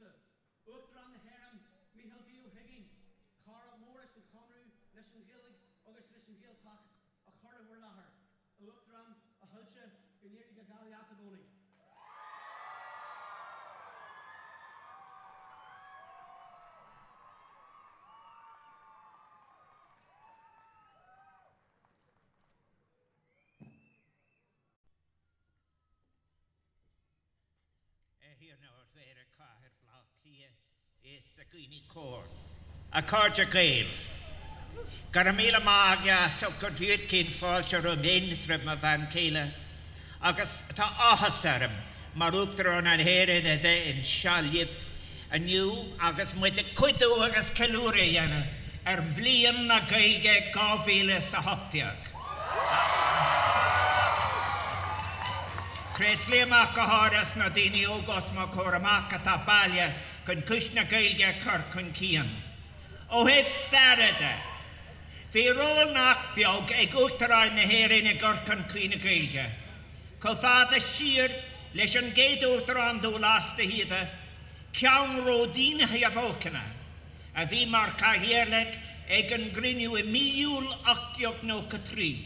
liomsa, Uachtarán na hÉireann, Micheál D. Ó hUiginn, cara mór leis an Chonradh, leis an Ghaeilge agus leis an Ghaeltacht, a chur i bhur láthair. A Uachtaráin, a shoilse, go n-éirí go geal leat i gcónaí. A Thiarna Ard-Mhéara Chathair Bhaile Átha Cliath is a dhaoine cóir, a chairde Gael. Go raibh míle maith agaibh as ucht bhur bhfíorchaoin fáilte romham féin is roimh mo bhean chéile agus tá áthas orm mar Uachtarán na hÉireann a bheith anseo libh inniu agus muid ag cuidiú agus ceiliúradh a dhéanamh ar Bhliain na Gaeilge 2018. Tréaslaím ach go háirithe as na daoine óga os mo chomhair amach atá bailithe chun cúis na Gaeilge a chur chun cinn. Ó thaobh staire de, bhí ról nach beag ag Uachtaráin na hÉireann i gcur chun cinn na Gaeilge. Chomh fada siar leis an gcéad Uachtarán Dúghlas de hÍde, ceannródaí na hathbheochana, a bhí mar chathaoirleach ag an gcruinniú i mí Iúil 1893,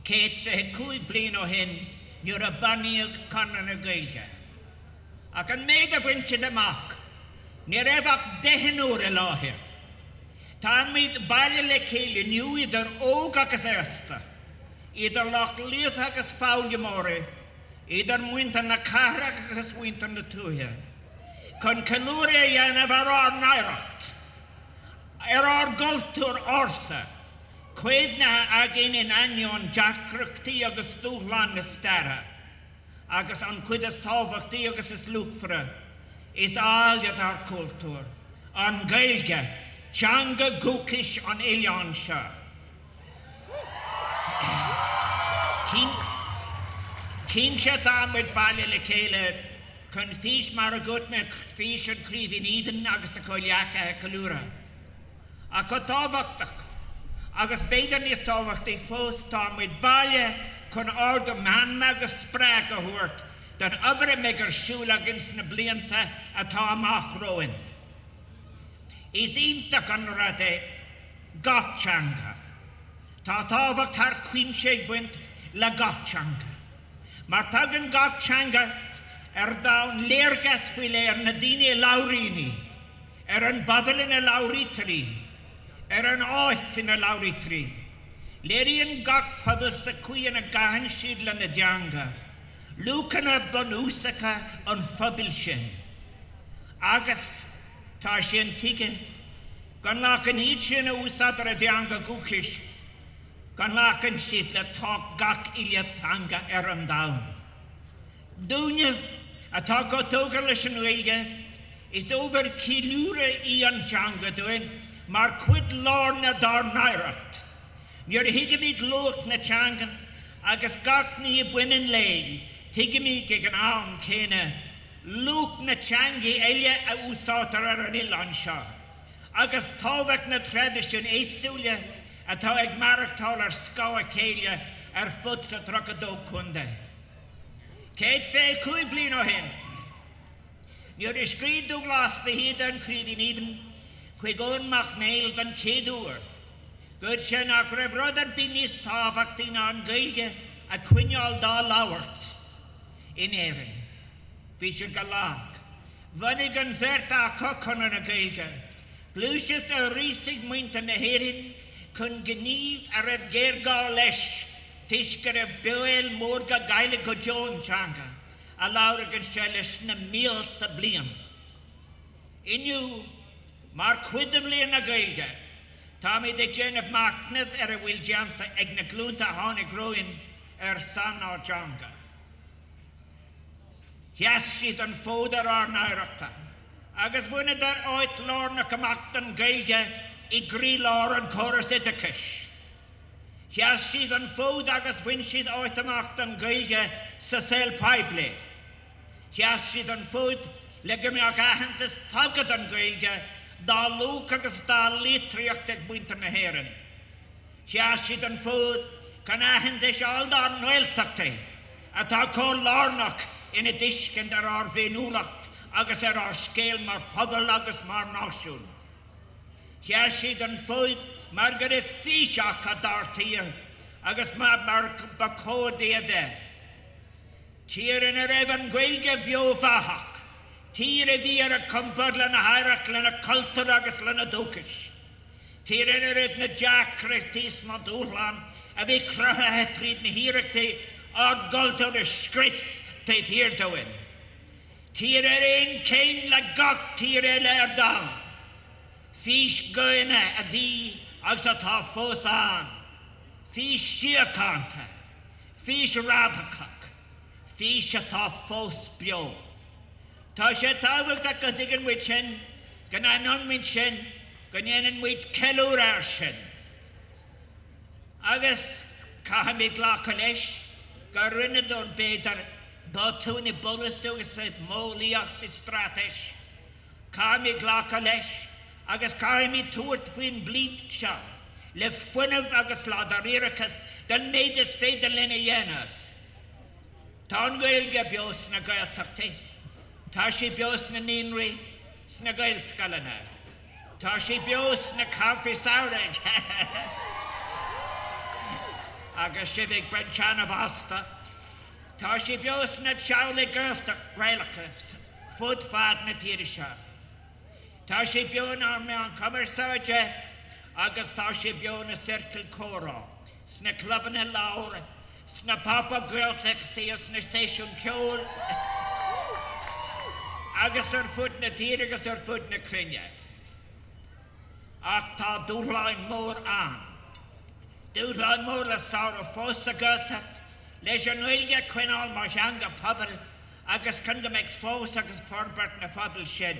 125 bliain ó shin, nuair a bunaíodh Conradh na Gaeilge. Ach an méid a bhain siad amach, ní raibh ach deichniúr i láthair. Táimid bailithe le chéile inniu idir óg agus aosta, idir lucht líofa agus foghlaimeoirí, idir muintir na cathrach agus muintir na tuaithe, chun ceiliúradh a dhéanamh ar ár n-oidhreacht, ar ár gcultúr ársa, caomhnaithe againn in ainneoin deacrachtaí agus dúshlán na staire, agus an chuid is tábhachtaí agus is luachmhaire, is áille dár gcultúr, an Ghaeilge, teanga dhúchais an oileáin seo. Cinnte tá muid bailithe le chéile chun fís, mar a dúirt mé, fís an Chraoibhín Aoibhinn agus a chomhghleacaithe a cheiliúradh. Ach chomh tábhachtach, agus b'fhéidir níos tábhachtaí fós, tá muid bailithe chun ardú meanma agus spreagadh a thabhairt don obair a mbeidh ar siúl againn sna blianta atá amach romhainn. Is iontach an rud é gach teanga. Tá tábhacht thar cuimse ag baint le gach teanga. Mar tugann gach teanga ar domhan léargas faoi leith ar na daoine a labhraíonn í, ar an bpobal ina labhraítear í, ar an áit ina labhraítear í. Léiríonn gach pobal sa chaoi ina gcaitheann siad lena dteanga, luachanna bunúsacha an phobail sin. Agus tá sé intuigthe go nglacann iad sin a úsáidtear a dteanga dhúchais, go nglacann siad le tábhacht gach uile teanga ar an domhan. Dúinne atá chomh tógtha leis an nGaeilge, is ábhar ceiliúradh í an teanga dúinn mar chuid lárnach dár n-oidhreacht. Nuair a thuigimid luach na teangan agus gach ní a bhaineann léi, tuigimid ag an am céanna luach na teangaí eile a úsáidtear ar an oileán seo agus tábhacht na traidisiún éagsúla atá ag maireachtáil ar scáth a chéile ar fud sa 32 contae. 125 bliain ó shin, nuair a scríobh Dúghlas de hÍde An Craoibhín Aoibhinn chuig Eoin Mac Néill don chéad uair, dúirt sé nach raibh rud ar bith níos tábhachtaí ná an Ghaeilge a choinneáil dá labhairt in Éirinn. Bhí siad go lag. Bhunaigh an bheirt acu Conradh na Gaeilge, gluaiseacht a ghríosaigh muintir na hÉireann chun gnímh a raibh géarghá leis toisc go raibh baol mór go gcaillfeadh go deo an teanga a labhraíodh anseo leis na mílte bliain. Inniu, mar chuid de Bhliain na Gaeilge, táimid ag déanamh machnaimh ar a bhfuil déanta ag na glúnta a tháinig romhainn ar son ár dteanga. Sheas siad an fód ar ár n-oidhreachta agus bhaineadar áit lárnach amach don Ghaeilge i gcroílár an chórais oideachais. Sheas siad an fód agus bhain siad áit amach don Ghaeilge sa saol poiblí. Sheas siad an fód le go mbeadh aitheantas tugtha don Ghaeilge, dá luach agus dá litríocht ag muintir na hÉireann. Sheas siad an fód chun aitheantas a fháil dár nGaeltachtaí, atá chomh lárnach ina dtuiscint ar ár bhféiniúlacht. agus ar ár scéal mar phobal agus mar náisiún. Sheas siad an fód mar go raibh fís acu dár dtír agus mar ba chóir di a bheith. Tír ina raibh an Ghaeilge bheo bheathach, tír a bhí ar a compord lena hoidhreacht, lena cultúr agus lena dúchas. Tír ina raibh na deacrachtaí is na dúshláin a bhí cruthaithe tríd na hiarrachtaí ár gcultúr a scrios taobh thiar dúinn. Tír ar aon chéim le gach tír eile ar domhan. Fís dhaonna a bhí agus atá fós ann. Fís síochánta. Fís radacach. Fís atá fós beo. Tá sé tábhachtach go dtuigeann muid sin, go n-aithníonn muid sin, go ndéanann muid ceiliúradh air sin. Agus caithfimid glacadh leis gur rinneadar, b'fhéidir, botún i bpolasaí agus i modheolaíocht, i straitéis. Caithfimid glacadh leis agus caithfimid tabhairt faoin mbliain seo le fuinneamh agus le dáiríreachas don méid is féidir linn a dhéanamh. Tá an Ghaeilge beo sna Gaeltachtaí. Tá sí beo sna naíonraí, sna Gaelscoileanna. Tá sí beo sna campaí samhraidh agus sibh ag baint taitneamh astu. Tá sí beo sna teaghlaigh Ghaelacha fud fad na tíre seo. Tá sí beo inár meáin chumarsáide agus tá sí beo ina ciorcail comhrá, sna clubanna leabhar, sna pop-up Gaeltachtaí agus sna seisiúin ceoil agus ar fud na tíre agus ar fud na cruinne. Ach tá dúshláin mór ann. Dúshláin mór le sárú fós sa Ghaeltacht, leis an nGaeilge a choinneáil mar theanga pobail agus chun go mbeidh fás agus forbairt na pobail sin.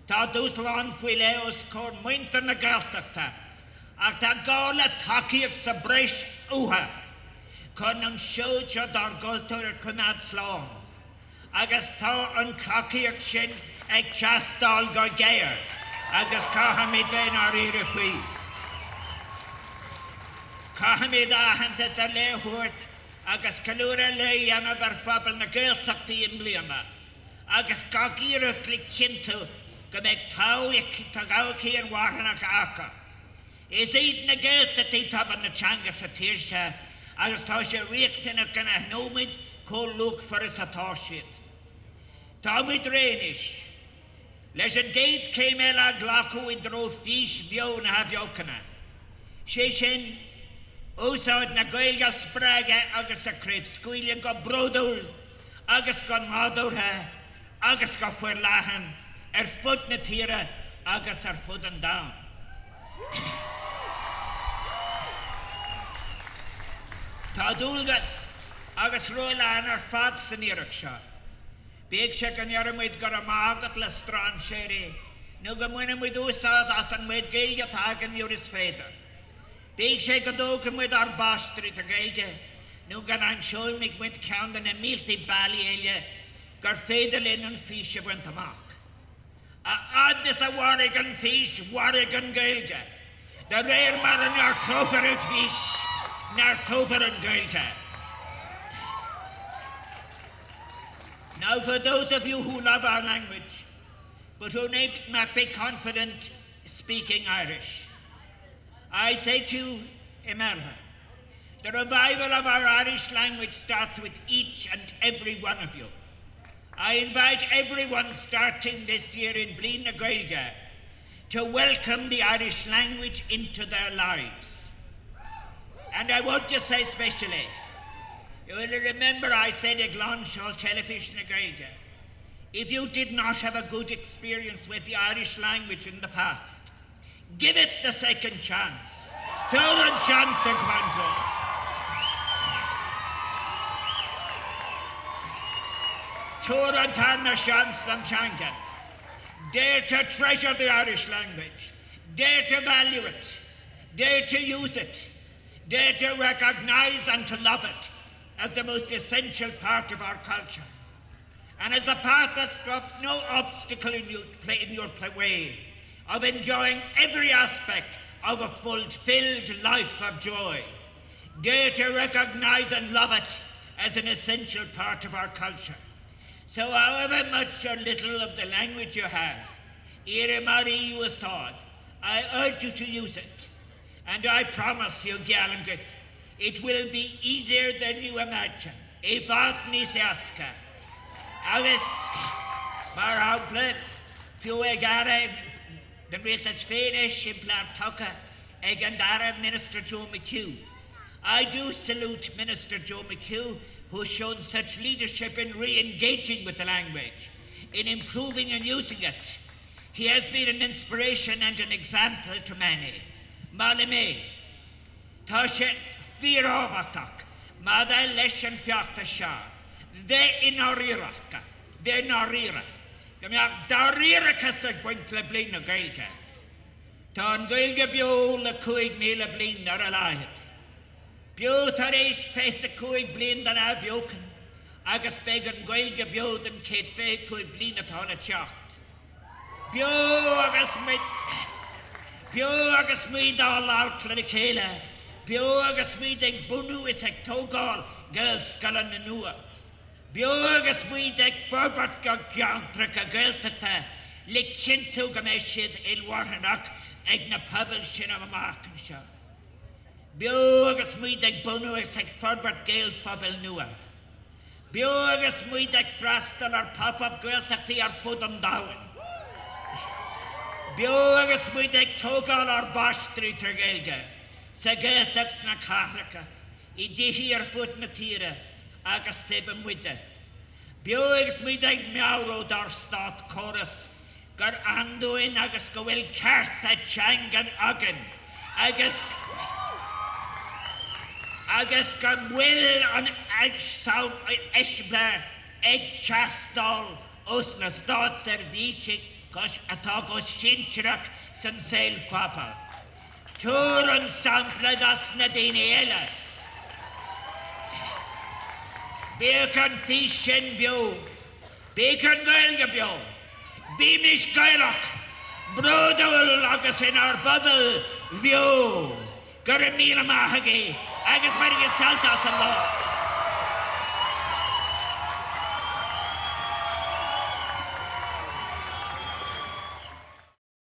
Tá dúshlán faoi leith os comhair muintir na Gaeltachta ach tá gá le tacaíocht sa bhreis uathu chun an seoid seo dár gcultúr a choimeád slán. Agus tá an tacaíocht sin ag teastáil go géar agus caithfimid bheith i ndáiríre faoi. Caithfimid aitheantas ar leith a thabhairt agus ceiliúradh ar leith a dhéanamh ar phobal na Gaeltachtaí i mbliana agus gach iarracht le cinntiú go mbeidh todhchaí inmharthanach acu. Is iad na Gaeltachtaí tobar na teanga sa tír seo agus tá sé riachtanach go n-aithneoimid chomh luachmhar is atá siad. Táimid réidh anois leis an gcéad chéim eile a ghlacadh i dtreo fís bheo na hathbheochana, sé sin, úsáid na Gaeilge a spreagadh agus a chraobhscaoileadh go bródúil agus go nádúrtha agus go forleathan ar fud na tíre agus ar fud an domhain. Tá dualgas agus ról againn ar fad san iarracht seo. Bíodh sé go ndeireann muid go raibh maith agat le strainséirí nó go mbaineann muid úsáid as an méid Gaeilge atá againn nuair is féidir. Bíodh sé go dtógann muid ár bpáistí don Ghaeilge nó go n-aimseoimid muid ceann de na mílte bealaí eile gur féidir linn an fís a bhaint amach. A fhad is a mhairfidh an fís, mairfidh an Ghaeilge. De réir mar a neartófar an fís, neartófar an Ghaeilge. Now for those of you who love our language, but who may not be confident speaking Irish, I say to you, i mBéarla, the revival of our Irish language starts with each and every one of you. I invite everyone starting this year in Bliain na Gaeilge to welcome the Irish language into their lives. And I want to say specially, you will remember I said ag lainseáil Teilifís na Gaeilge, if you did not have a good experience with the Irish language in the past, give it the second chance. Tabhair an seans don teanga. Tabhair an tarna seans don teanga. Dare to treasure the Irish language. Dare to value it. Dare to use it. Dare to recognize and to love it as the most essential part of our culture. And as a part that stops no obstacle in, you, in your way of enjoying every aspect of a fulfilled life of joy. Dare to recognize and love it as an essential part of our culture. So however much or little of the language you have, iarraim oraibh í a úsáid, I urge you to use it. And I promise you, geallaim duit, it will be easier than you imagine. I bhfad níos éasca. Agus, mar shampla, fiú ag Aire den Rialtas féin é simplear tugtha ag an Aire Minister Joe McHugh. I do salute Minister Joe McHugh, who has shown such leadership in re-engaging with the language, in improving and using it. He has been an inspiration and an example to many. Molaim é. Tá sé fíorthábhachtach maidir leis an bhfeachtas seo bheith i ndáiríre, bheith i ndáiríre, go mbeadh dáiríreachas ag baint le Bliain na Gaeilge. Tá an Ghaeilge beo le 5,000 bliain ar a laghad. Beo tar éis 25 bliain den athbheochan agus beidh an Ghaeilge beo don chéad 25 bliain atá le teacht. Beo agus muid Beo agus muid á labhairt lena chéile, beo agus muid ag bunú is ag tógáil Gaelscoileanna nua, beo agus muid ag forbairt ár gceantracha Gaeltachta le cinntiú go mbeidh siad inmharthanach ag na pobail sin amach anseo. Beo agus muid ag bunú is ag forbairt Gaelphobail nua. Beo agus muid ag freastal ar pop-up Gaeltachtaí ar fud an domhain. Beo agus muid ag tógáil ár bpaistrí trí Ghaeilge, sa Ghaeltacht sna cathracha, i dtithe ar fud na tíre agus taobh amuigh de. Beo agus muid ag meabhrú dár státchóras gur ann dúinn agus go bhfuil cearta teangan againn agus agus go bhfuil an eiseamláir ag teastáil ós na státseirbhísigh atá go sinsearach san saol phobail. Tabhair an sampla dos na daoine eile. Bíodh an fís sin beo. Bíodh an Ghaeilge beo. Bímis Gaelach, bródúil agus inár bpobail bheo. Go raibh míle maith agaibh agus bainigí sult as an lá.